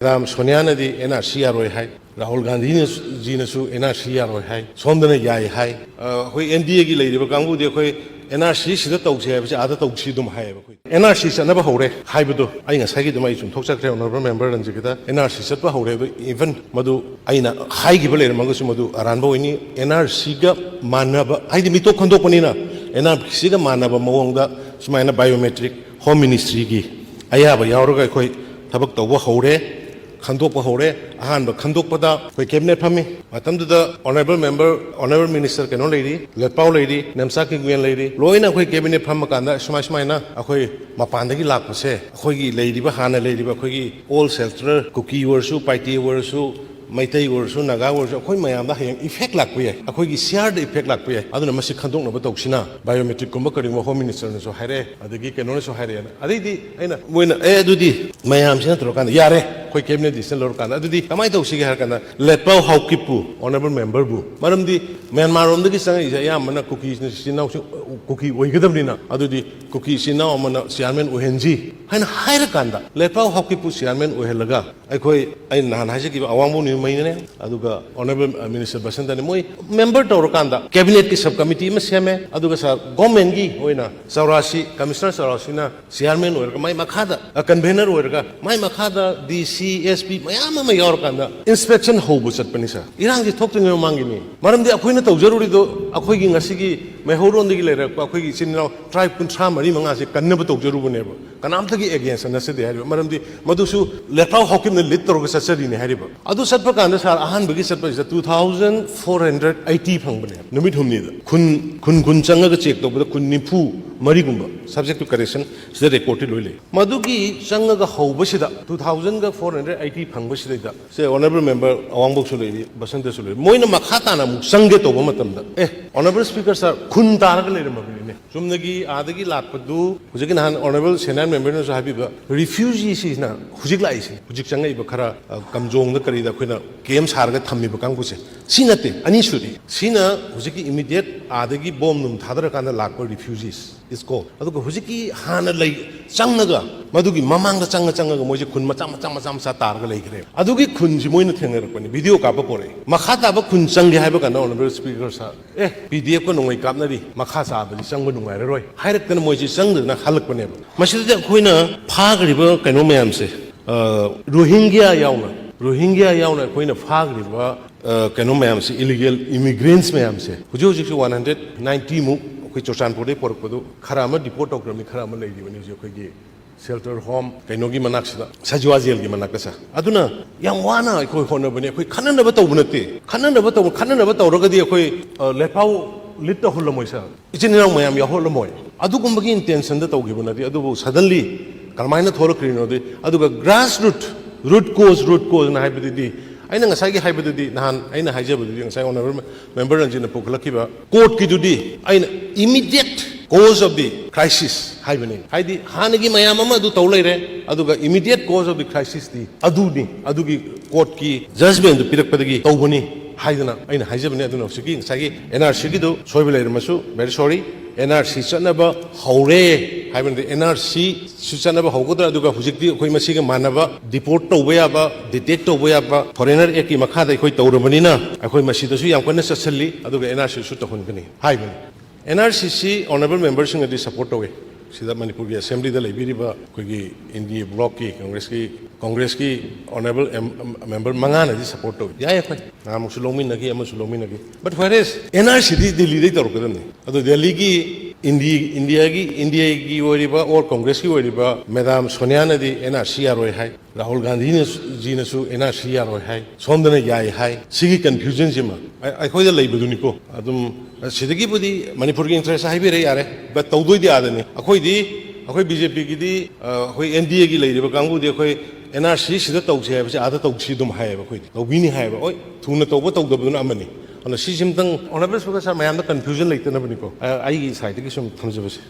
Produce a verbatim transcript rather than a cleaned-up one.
Ram ꯁꯣꯅꯤꯌꯥꯅꯗꯤ and R ꯁꯤ ꯌꯥꯔꯣꯏ ꯍꯥꯏ, ꯔꯥꯍꯨꯜ ꯒꯥꯟꯙꯤꯅ, ꯖꯤꯅꯁꯨ ꯑꯦꯟ ꯑꯥꯔ ꯁꯤ ꯌꯥꯔꯣꯏ ꯍꯥꯏ, ꯁꯣꯝꯗꯅ ꯌꯥꯏ ꯍꯥꯏ꯫ ꯑ, ꯑꯩꯈꯣꯏ ꯑꯦꯟ ꯗꯤ ꯑꯦꯒꯤ ꯂꯩꯔꯤꯕ ꯀꯥꯡꯕꯨꯗꯤ ꯑꯩꯈꯣꯏ ꯑꯦꯟ ꯑꯥꯔ ꯁꯤ ꯁꯤꯗ ꯇꯧꯁꯦ ꯍꯥꯏꯕꯁꯦ ꯑꯥꯗ ꯇꯧꯁꯤ ꯑꯗꯨꯝ ꯍꯥꯏꯌꯦꯕ꯫ ꯑꯩꯈꯣꯏ ꯑꯦꯟ ꯑꯥꯔ ꯁꯤ ꯆꯠꯅꯕ ꯍꯧꯔꯦ ꯍꯥꯏꯕꯗꯣ ꯑꯩ ꯉꯁꯥꯏꯒꯤ ꯑꯗꯨꯝ ꯑꯩ ꯆꯨꯝꯊꯣꯛꯆꯈ꯭ꯔꯦ, ꯑꯣꯅꯔꯦꯕꯜ ꯃꯦꯝꯕꯔ ꯔꯟꯖꯤꯠꯀꯤꯗ ꯑꯦꯟ ꯑꯥꯔ ꯁꯤ ꯆꯠꯄ ꯍꯧꯔꯦ꯫ ꯑꯗꯣ ꯏꯚꯟ ꯃꯗꯨ ꯑꯩꯅ ꯍꯥꯏꯈꯤꯕ ꯂꯩꯔꯝꯃꯒꯁꯨ ꯃꯗꯨ ꯑꯔꯥꯟꯕ ꯑꯣꯏꯅꯤ꯫ ꯑꯦꯟ ꯑꯥꯔ ꯁꯤꯒ ꯃꯥꯟꯅꯕ, ꯍꯥꯏꯗꯤ ꯃꯤꯇꯣꯞ ꯈꯟꯗꯣꯛꯄꯅꯤꯅ, ꯑꯦꯟ ꯑꯥꯔ ꯁꯤꯒ ꯃꯥꯟꯅꯕ ꯃꯑꯣꯡꯗ ꯁꯨꯃꯥꯏꯅ ꯕꯥꯏꯑꯣꯃꯦꯇ꯭ꯔꯤꯛ ꯍꯣꯝ ꯃꯤꯅꯤꯁꯇ꯭ꯔꯤꯒꯤ ꯑꯌꯥꯕ ꯌꯥꯎꯔꯒ ꯑꯩꯈꯣꯏ ꯊꯕꯛ ꯇꯧꯕ ꯍꯧꯔꯦ, ꯈꯟꯗꯣꯛꯄ ꯍꯧꯔꯦ꯫ ꯑꯍꯥꯟꯕ ꯈꯟꯗꯣꯛꯄꯗ ꯑꯩꯈꯣꯏ ꯀꯦꯕꯤꯅꯦꯠ ꯐꯝꯃꯤ꯫ ꯃꯇꯝꯗꯨꯗ ꯑꯣꯅꯔꯦꯕꯜ ꯃꯦꯝꯕꯔ, ꯑꯣꯅꯔꯦꯕꯜ ꯃꯤꯅꯤꯁꯇꯔ ꯀꯩꯅꯣ ꯂꯩꯔꯤ, ꯂꯦꯠꯄꯥꯎ ꯂꯩꯔꯤ, ꯅꯦꯝꯆꯥ ꯀꯤꯡꯒꯨꯌꯦꯟ ꯂꯩꯔꯤ꯫ ꯂꯣꯏꯅ ꯑꯩꯈꯣꯏ ꯀꯦꯕꯤꯅꯦꯠ ꯐꯝꯕ ꯀꯥꯟꯗ ꯁꯨꯃꯥꯏ ꯁꯨꯃꯥꯏꯅ ꯑꯩꯈꯣꯏ ꯃꯄꯥꯟꯗꯒꯤ ꯂꯥꯛꯄꯁꯦ ꯑꯩꯈꯣꯏꯒꯤ ꯂꯩꯔꯤꯕ, ꯍꯥꯟꯅ ꯂꯩꯔꯤꯕ ꯑꯩꯈꯣꯏꯒꯤ ꯑꯣꯜ ꯁꯦꯜꯇꯔ, ꯀꯨꯀꯤ ꯑꯣꯏꯔꯁꯨ, ꯄꯥꯏꯇꯦ ꯑꯣꯏꯔꯁꯨ, ꯃꯩꯇꯩ ꯑꯣꯏꯔꯁꯨ, ꯅꯥꯒꯥ ꯑꯣꯏꯔꯁꯨ, ꯑꯩꯈꯣꯏ ꯃꯌꯥꯝꯗ ꯍꯌꯦꯡ ꯏꯐꯦꯛ ꯂꯥꯛꯄ ꯌꯥꯏ, ꯑꯩꯈꯣꯏꯒꯤ ꯁꯤꯌꯥꯔꯗ ꯏꯐꯦꯛ ꯂꯥꯛꯄ ꯌꯥꯏ꯫ ꯑꯗꯨꯅ ꯃꯁꯤ ꯈꯟꯗꯣꯛꯅꯕ ꯇꯧꯁꯤꯅ ꯕꯥꯏꯑꯣꯃꯦꯇ꯭ꯔꯤꯛꯀꯨꯝꯕ ꯀꯔꯤꯒꯨꯝꯕ ꯍꯣꯝ ꯃꯤꯅꯤꯁꯇꯔꯅꯁꯨ ꯍꯥꯏꯔꯛꯑꯦ, ꯑꯗꯒꯤ ꯀꯩꯅꯣꯅꯁꯨ ꯍꯥꯏꯔꯛꯑꯦꯅ꯫ ꯑꯗꯩꯗꯤ ꯑꯩꯅ, ꯃꯣꯏꯅ, "ꯑꯦ, ꯑꯗꯨꯗꯤ ꯃꯌꯥꯝꯁꯤꯅ ꯇꯧꯔꯀꯥꯟꯗ ꯌꯥꯔꯦ, ꯑꯩꯈꯣꯏ ꯀꯦꯕꯤꯅꯦꯠ ꯗꯤꯁꯤꯖꯟ ꯂꯧꯔꯀꯥꯟꯗ ꯑꯗꯨꯗꯤ ꯀꯃꯥꯏꯅ ꯇꯧꯁꯤꯒꯦ?" ꯍꯥꯏꯔ ꯀꯥꯟꯗ ꯂꯦꯠꯄꯥꯎ ꯍꯥꯎꯀꯤꯞꯄꯨ, ꯑꯣꯅꯔꯦꯕꯜ ꯃꯦꯝꯕꯔꯕꯨ, ꯃꯔꯝꯗꯤ ꯃ꯭ꯌꯥꯟꯃꯥꯔ ꯔꯣꯝꯗꯒꯤ ꯆꯪꯉꯛꯏꯁꯦ ꯑꯌꯥꯝꯕꯅ ꯀꯨꯀꯤꯁꯤꯡ ꯏꯆꯤꯟ ꯏꯅꯥꯎꯁꯤꯡ ꯀꯨꯀꯤ ꯑꯣꯏꯒꯗꯕꯅꯤꯅ, ꯑꯗꯨꯗꯤ ꯀꯨꯀꯤ ꯏꯆꯤꯟ ꯏꯅꯥꯎ ꯑꯃꯅ ꯆꯤꯌꯥꯔꯃꯦꯟ ꯑꯣꯏꯍꯟꯁꯤ ꯍꯥꯏꯅ ꯍꯥꯏꯔꯀꯥꯟꯗ ꯂꯦꯠꯄꯥꯎ ꯍꯥꯎꯀꯤꯞꯄꯨ ꯆꯤꯌꯥꯔꯃꯦꯟ ꯑꯣꯏꯍꯜꯂꯒ ꯑꯩꯈꯣꯏ, ꯑꯩꯅ ꯅꯍꯥꯟ ꯍꯥꯏꯖꯈꯤꯕ ꯑꯋꯥꯡꯕ ꯅ꯭ꯌꯨꯃꯩꯅꯅꯦ, ꯑꯗꯨꯒ ꯑꯣꯅꯔꯦꯕꯜ ꯃꯤꯅꯤꯁꯇꯔ ꯕꯁꯟꯇꯅꯦ, ꯃꯣꯏ ꯃꯦꯝꯕꯔ ꯇꯧꯔꯀꯥꯟꯗ ꯀꯦꯕꯤꯅꯦꯠꯀꯤ ꯁꯕ ꯀꯃꯤꯇꯤ ꯑꯃ ꯁꯦꯝꯃꯦ꯫ ꯑꯗꯨꯒ ꯁꯥꯔ, ꯒꯣꯔꯃꯦꯟꯒꯤ ꯑꯣꯏꯅ ꯆꯧꯔꯥꯁꯤ, ꯀꯃꯤꯁꯅꯔ ꯆꯧꯔꯥꯁꯤꯅ ꯆꯤꯌꯥꯔꯃꯦꯟ ꯑꯣꯏꯔꯒ, ꯃꯥꯏ ꯃꯈꯥꯗ, ꯑ, ꯀꯟꯚꯦꯅꯔ ꯑꯣꯏꯔꯒ, ꯃꯥꯏ ꯃꯈꯥꯗ ꯗꯤ ꯁꯤ, ꯑꯦꯁ ꯄꯤ ꯃꯌꯥꯝ ꯑꯃ ꯌꯥꯎꯔꯀꯥꯟꯗ ꯏꯟꯁꯄꯦꯛꯁꯟ ꯍꯧꯕ ꯆꯠꯄꯅꯤ ꯁꯥꯔ꯫ ꯏꯔꯥꯡꯁꯤ ꯊꯣꯛꯇ꯭ꯔꯤꯉꯩ ꯃꯃꯥꯡꯒꯤꯅꯤ꯫ ꯃꯔꯝꯗꯤ ꯑꯩꯈꯣꯏꯅ ꯇꯧꯖꯔꯨꯔꯤꯗꯣ ꯑꯩꯈꯣꯏꯒꯤ ꯉꯁꯤꯒꯤ ꯃꯩꯍꯧꯔꯣꯟꯗꯒꯤ ꯂꯩꯔꯛꯄ ꯑꯩꯈꯣꯏꯒꯤ ꯏꯆꯤꯟ ꯏꯅꯥꯎ ꯇ꯭ꯔꯥꯏꯕ ꯀꯨꯟꯊ꯭ꯔꯥ ꯃꯔꯤ ꯃꯉꯥꯁꯦ ꯀꯟꯅꯕ ꯇꯧꯖꯔꯨꯕꯅꯦꯕ꯫ ꯀꯅꯥꯝꯇꯒꯤ ꯑꯦꯒꯦꯟꯁꯇ ꯅꯠꯆꯗꯦ ꯍꯥꯏꯔꯤꯕ, ꯃꯔꯝꯗꯤ ꯃꯗꯨꯁꯨ ꯂꯦꯠꯄꯥꯎ ꯍꯥꯎꯀꯤꯞꯅ ꯂꯤꯗ ꯇꯧꯔꯒ ꯆꯠꯆꯔꯤꯅꯦ ꯍꯥꯏꯔꯤꯕ꯫ ꯑꯗꯨ ꯆꯠꯄ ꯀꯥꯟꯗ ꯁꯥꯔ, ꯑꯍꯥꯟꯕꯒꯤ ꯆꯠꯄꯁꯤꯗ two thousand four hundred eighty ꯐꯪꯕꯅꯦ ꯅꯨꯃꯤꯠ ꯍꯨꯝꯅꯤꯗ꯫ ꯈꯨꯟ, ꯈꯨꯟ, ꯈꯨꯟ ꯆꯪꯉꯒ ꯆꯦꯛ ꯇꯧꯕꯗ ꯈꯨꯟ ꯅꯤꯐꯨ ꯃꯔꯤꯒꯨꯝꯕ, subject to correction, ꯁꯤꯗ ꯔꯦꯀꯣꯔꯗꯇꯤ ꯂꯣꯏ ꯂꯩ꯫ ꯃꯗꯨꯒꯤ ꯆꯪꯉꯒ ꯍꯧꯕꯁꯤꯗ ꯇꯨ ꯊꯥꯎꯖꯟꯒ ꯐꯣꯔ ꯍꯟꯗ꯭ꯔꯦꯗ ꯑꯩꯠꯇꯤ ꯐꯪꯕꯁꯤꯗꯩꯗ, ꯁꯦ, ꯑꯣꯅꯔꯦꯕꯜ ꯃꯦꯝꯕꯔ ꯑꯋꯥꯡꯕꯣꯛꯁꯨ ꯂꯩꯔꯤ, ꯕꯁꯟꯇꯁꯨ ꯂꯩꯔꯤ, ꯃꯣꯏꯅ ꯃꯈꯥ ꯇꯥꯅ ꯑꯃꯨꯛ ꯆꯪꯒꯦ ꯇꯧꯕ ꯃꯇꯝꯗ, ꯑꯦ, ꯑꯣꯅꯔꯦꯕꯜ ꯁ꯭ꯄꯤꯀꯔ ꯁꯥꯔ, ꯈꯨꯟ ꯇꯥꯔꯒ ꯂꯩꯔꯝꯃꯕꯅꯤ꯫ ꯆꯨꯝꯅꯒꯤ ꯑꯥꯗꯒꯤ ꯂꯥꯛꯄꯗꯨ, ꯍꯧꯖꯤꯛꯀꯤ ꯅꯍꯥꯟ honourable senior member ꯅꯁꯨ ꯍꯥꯏꯕꯤꯕ refugee ꯁꯤꯅ ꯍꯧꯖꯤꯛ ꯂꯥꯛꯏꯁꯦ, ꯍꯧꯖꯤꯛ ꯆꯪꯉꯛꯏꯕ ꯈꯔ, ꯑ, ꯀꯝꯖꯣꯡꯗ ꯀꯔꯤꯗ ꯑꯩꯈꯣꯏꯅ camp ꯁꯥꯔꯒ ꯊꯝꯃꯤꯕ ꯀꯥꯡꯕꯨꯁꯦ, ꯁꯤ ꯅꯠꯇꯦ꯫ ꯑꯅꯤꯁꯨꯗꯤ, ꯁꯤꯅ ꯍꯧꯖꯤꯛꯀꯤ immediate ꯑꯥꯗꯒꯤ ꯕꯣꯝ ꯅꯨꯡ ꯊꯥꯗꯔꯀꯥꯟꯗ ꯂꯥꯛꯄ refugee ꯁꯤ꯫ Is called꯫ ꯑꯗꯨꯒ ꯍꯧꯖꯤꯛꯀꯤ ꯍꯥꯟꯅ ꯂꯩ, ꯆꯪꯉꯒ, ꯃꯗꯨꯒꯤ ꯃꯃꯥꯡꯗ ꯆꯪꯉ ꯆꯪꯉꯒ ꯃꯣꯏꯁꯦ ꯈꯨꯟ ꯃꯆꯥ ꯃꯆꯥ ꯃꯆꯥ ꯃꯆꯥ ꯇꯥꯔꯒ ꯂꯩꯈ꯭ꯔꯦ꯫ ꯑꯗꯨꯒꯤ ꯈꯨꯟꯁꯤ ꯃꯣꯏꯅ ꯊꯦꯡꯅꯔꯛꯄꯅꯤ, video ꯀꯥꯞꯄ ꯄꯣꯔꯛꯑꯦ꯫ ꯃꯈꯥ ꯇꯥꯕ ꯈꯨꯟ ꯆꯪꯒꯦ ꯍꯥꯏꯕ ꯀꯥꯟꯗ honourable speaker sir, "ꯑꯦ, P D F ꯀ ꯅꯣꯡꯃꯩ ꯀꯥꯞꯅꯔꯤ, ꯃꯈꯥ ꯇꯥꯕꯗꯤ ꯆꯪꯕ ꯅꯨꯡꯉꯥꯏꯔꯔꯣꯏ" ꯍꯥꯏꯔꯛꯇꯅ ꯃꯣꯏꯁꯤ ꯆꯪꯗꯗꯅ ꯍꯜꯂꯛꯄꯅꯦꯕ꯫ ꯃꯁꯤꯗꯗꯤ ꯑꯩꯈꯣꯏꯅ ꯐꯥꯈ꯭ꯔꯤꯕ ꯀꯩꯅꯣ ꯃꯌꯥꯝꯁꯦ, ꯑ, ꯔꯣꯍꯤꯡꯒ꯭ꯌꯥ ꯌꯥꯎꯅ, ꯔꯣꯍꯤꯡꯒ꯭ꯌꯥ ꯌꯥꯎꯅ ꯑꯩꯈꯣꯏꯅ ꯐꯥꯈ꯭ꯔꯤꯕ, ꯑ, ꯀꯩꯅꯣ ꯃꯌꯥꯝꯁꯦ, illegal immigrants ꯃꯌꯥꯝꯁꯦ, ꯍꯧꯖꯤꯛ ꯍꯧꯖꯤꯛꯁꯨ one hundred ninety ꯃꯨꯛ ꯑꯩꯈꯣꯏ ꯆꯨꯔꯆꯥꯟꯄꯨꯔꯗꯩ ꯄꯣꯔꯛꯄꯗꯨ, ꯈꯔ ꯑꯃ deport ꯇꯧꯈ꯭ꯔꯕꯅꯤ, ꯈꯔ ꯑꯃ ꯂꯩꯔꯤꯕꯅꯤ ꯍꯧꯖꯤꯛ ꯑꯩꯈꯣꯏꯒꯤ shelter home ꯀꯩꯅꯣꯒꯤ ꯃꯅꯥꯛꯁꯤꯗ, ꯁꯖꯤꯋꯥ ꯖꯦꯜꯒꯤ ꯃꯅꯥꯛꯇ, ꯁꯥꯔ꯫ ꯑꯗꯨꯅ ꯌꯥꯝ ꯋꯥꯅ ꯑꯩꯈꯣꯏ ꯍꯣꯠꯅꯕꯅꯤ꯫ ꯑꯩꯈꯣꯏ ꯈꯠꯅꯅꯕ ꯇꯧꯕ ꯅꯠꯇꯦ꯫ ꯈꯠꯅꯅꯕ ꯇꯧꯕ, ꯈꯠꯅꯅꯕ ꯇꯧꯔꯒꯗꯤ ꯑꯩꯈꯣꯏ, ꯑ, ꯂꯦꯠꯐꯥꯎ ꯂꯤꯠ ꯇꯧꯍꯜꯂꯝꯃꯣꯏ, ꯁꯥꯔ꯫ ꯏꯆꯤꯟ ꯏꯅꯥꯎ ꯃꯌꯥꯝ ꯌꯥꯎꯍꯜꯂꯝꯃꯣꯏ꯫ ꯑꯗꯨꯒꯨꯝꯕꯒꯤ intention ꯗ ꯇꯧꯈꯤꯕ ꯅꯠꯇꯦ꯫ ꯑꯗꯨꯕꯨ suddenly ꯀꯔꯝꯍꯥꯏꯅ ꯊꯣꯛꯂꯛꯈ꯭ꯔꯤꯅꯣꯗꯤ, ꯑꯗꯨꯒ grassroot, root cause, root cause ꯅ ꯍꯥꯏꯕꯗꯨꯗꯤ, ꯑꯩꯅ ꯉꯁꯥꯏꯒꯤ ꯍꯥꯏꯕꯗꯨꯗꯤ, ꯅꯍꯥꯟ ꯑꯩꯅ ꯍꯥꯏꯖꯕꯗꯨꯗꯤ, ꯉꯁꯥꯏ honourable member ꯔꯟꯖꯤꯠꯅ ꯄꯨꯈꯠꯂꯛꯈꯤꯕ ꯀꯣꯔꯠꯀꯤꯗꯨꯗꯤ ꯑꯩꯅ immediate cause of the crisis ꯍꯥꯏꯕꯅꯤ꯫ ꯍꯥꯏꯗꯤ ꯍꯥꯟꯅꯒꯤ ꯃꯌꯥꯝ ꯑꯃ ꯑꯗꯨ ꯇꯧ ꯂꯩꯔꯦ, ꯑꯗꯨꯒ immediate cause of the crisis T ꯑꯗꯨꯅꯤ, ꯑꯗꯨꯒꯤ ꯀꯣꯔꯠꯀꯤ judgment ꯗꯨ ꯄꯤꯔꯛꯄꯗꯒꯤ ꯇꯧꯕꯅꯤ ꯍꯥꯏꯗꯅ ꯑꯩꯅ ꯍꯥꯏꯖꯕꯅꯤ꯫ ꯑꯗꯨꯅ ꯍꯧꯖꯤꯛꯀꯤ ꯉꯁꯥꯏꯒꯤ N R C ꯒꯤꯗꯨ ꯁꯣꯏꯕ ꯂꯩꯔꯝꯃꯁꯨ, very sorry, N R C ꯆꯠꯅꯕ ꯍꯧꯔꯦ ꯍꯥꯏꯕꯅꯗꯤ, N R C ꯁꯨ ꯆꯠꯅꯕ ꯍꯧꯒꯗ꯭ꯔꯥ? ꯑꯗꯨꯒ ꯍꯧꯖꯤꯛꯇꯤ ꯑꯩꯈꯣꯏ ꯃꯁꯤꯒ ꯃꯥꯟꯅꯕ deport ꯇꯧꯕ ꯌꯥꯕ, detect ꯇꯧꯕ ꯌꯥꯕ foreigner act ꯀꯤ ꯃꯈꯥꯗ ꯑꯩꯈꯣꯏ ꯇꯧꯔꯕꯅꯤꯅ, ꯑꯩꯈꯣꯏ ꯃꯁꯤꯗꯁꯨ ꯌꯥꯝ ꯀꯟꯅ ꯆꯠꯁꯤꯜꯂꯤ, ꯑꯗꯨꯒ N R C ꯁꯨ ꯇꯧꯍꯟꯒꯅꯤ ꯍꯥꯏꯕꯅꯤ꯫ N R C ꯁꯤ honourable member ꯁꯤꯡꯅꯗꯤ support ꯇꯧꯏ꯫ ꯁꯤꯗ ꯃꯅꯤꯄꯨꯔꯒꯤ assembly ꯗ ꯂꯩꯕꯤꯔꯤꯕ ꯑꯩꯈꯣꯏꯒꯤ N D A block ꯀꯤ, Congress ꯀꯤ, Congress ꯀꯤ honourable M-, member ꯃꯉꯥꯅꯗꯤ support ꯇꯧꯏ꯫ ꯌꯥꯏ, ꯑꯩꯈꯣꯏ ꯅꯍꯥꯟꯃꯨꯛꯁꯨ ꯂꯧꯃꯤꯟꯅꯈꯤ, ꯑꯃꯁꯨ ꯂꯧꯃꯤꯟꯅꯈꯤ꯫ But whereas N R C ꯗꯤ ꯗꯤꯜꯂꯤꯗꯩ ꯇꯧꯔꯛꯀꯗꯕꯅꯤ꯫ ꯑꯗꯣ ꯗꯦꯜꯂꯤꯒꯤ ꯏꯟꯗꯤ-, ꯏꯟꯗꯤꯌꯥꯒꯤ, ꯏꯟꯗꯤꯌꯥꯒꯤ ꯑꯣꯏꯔꯤꯕ or Congress ꯀꯤ ꯑꯣꯏꯔꯤꯕ ꯃꯦꯗꯥꯝ ꯁꯣꯅꯤꯌꯥꯅꯗꯤ N R C ꯌꯥꯔꯣꯏ ꯍꯥꯏ, ꯔꯥꯍꯨꯜ ꯒꯥꯟꯙꯤꯅ, ꯖꯤꯅꯁꯨ N R C ꯌꯥꯔꯣꯏ ꯍꯥꯏ, ꯁꯣꯝꯗꯅ ꯌꯥꯏ ꯍꯥꯏ꯫ ꯁꯤꯒꯤ confusion ꯁꯤꯃ ꯑꯩ-, ꯑꯩꯈꯣꯏꯗ ꯂꯩꯕꯗꯨꯅꯤꯀꯣ꯫ ꯑꯗꯨꯝ ꯁꯤꯗꯒꯤꯕꯨꯗꯤ ꯃꯅꯤꯄꯨꯔꯒꯤ interest ꯍꯥꯏꯕꯤꯔꯦ, ꯌꯥꯔꯦ꯫ But ꯇꯧꯗꯣꯏꯗꯤ ꯑꯥꯗꯅꯤ꯫ ꯑꯩꯈꯣꯏꯗꯤ, ꯑꯩꯈꯣꯏ B J P ꯒꯤꯗꯤ, ꯑ, ꯑꯩꯈꯣꯏ N D A ꯒꯤ ꯂꯩꯔꯤꯕ ꯀꯥꯡꯕꯨꯗꯤ ꯑꯩꯈꯣꯏ N R C ꯁꯤꯗ ꯇꯧꯁꯤ ꯍꯥꯏꯕꯁꯦ ꯑꯥꯗ ꯇꯧꯁꯤ ꯑꯗꯨꯝ ꯍꯥꯏꯌꯦꯕ꯫ ꯑꯩꯈꯣꯏꯗꯤ ꯇꯧꯕꯤꯅꯤ ꯍꯥꯏꯌꯦꯕ꯫ ꯍꯣꯏ, ꯊꯨꯅ ꯇꯧꯕ ꯇꯧꯗꯕꯗꯨꯅ ꯑꯃꯅꯤ꯫ ꯑꯗꯨꯅ ꯁꯤꯁꯤꯝꯇꯪ Honourable Speaker ꯁꯥꯔ, ꯃꯌꯥꯝꯗ confusion ꯂꯩꯇꯅꯕꯅꯤꯀꯣ, ꯑ, ꯑꯩꯒꯤ ꯁꯥꯏꯠꯇꯒꯤ ꯁꯨꯝ ꯊꯝꯖꯕꯁꯦ꯫